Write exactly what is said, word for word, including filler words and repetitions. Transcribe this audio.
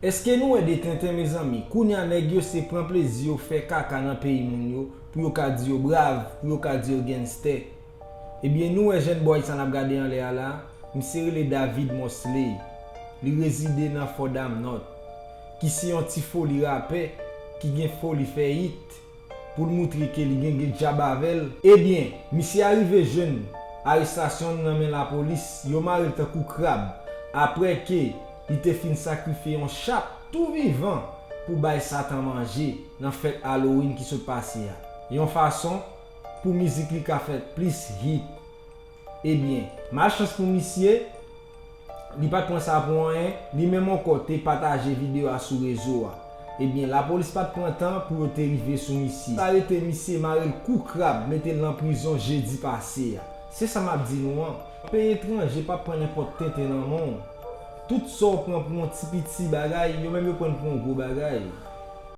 Èske nou wè de tenten, mezanmi? Kounye a, nèg yo se pran plezi yo fè kaka nan peyi moun yo, pou yo ka di yo brav, pou yo ka di yo genstè. Ebyen, nou wè jèn bòy sa n ap gade anlè a la, misye rele David Mosley. Li rezide nan Fort Hamnot, ki se yon ti foli rapè, ki gen foli fè hit, pou l moutre ke li gen, gen djab avè l. Ebyen, misye arive jwenn arestasyon nan men lapolis, yo mare l tankou krab, apre ke li te fin sakrifye yon chat tou vivan pou bay Satan manje nan fèt Halloween ki sot pase a, yon fason pou mizik li ka fè plis hit. Ebyen, malchans pou misye, li pa t pran sa pou anyen, li menm ankò te pataje videyo a sou rezo a. Ebyen, lapolis pa t pran tan pou yo te rive sou misye. Sa rete misye mare l kou krab, mete l nan prizon jedi pase a. Se sa m ap di nou an. Peyi etranje pa pran nenpòt tenten nan men w. Tout sa w pran pou yon ti piti bagay, yo menm yo pran pou yon gwo bagay.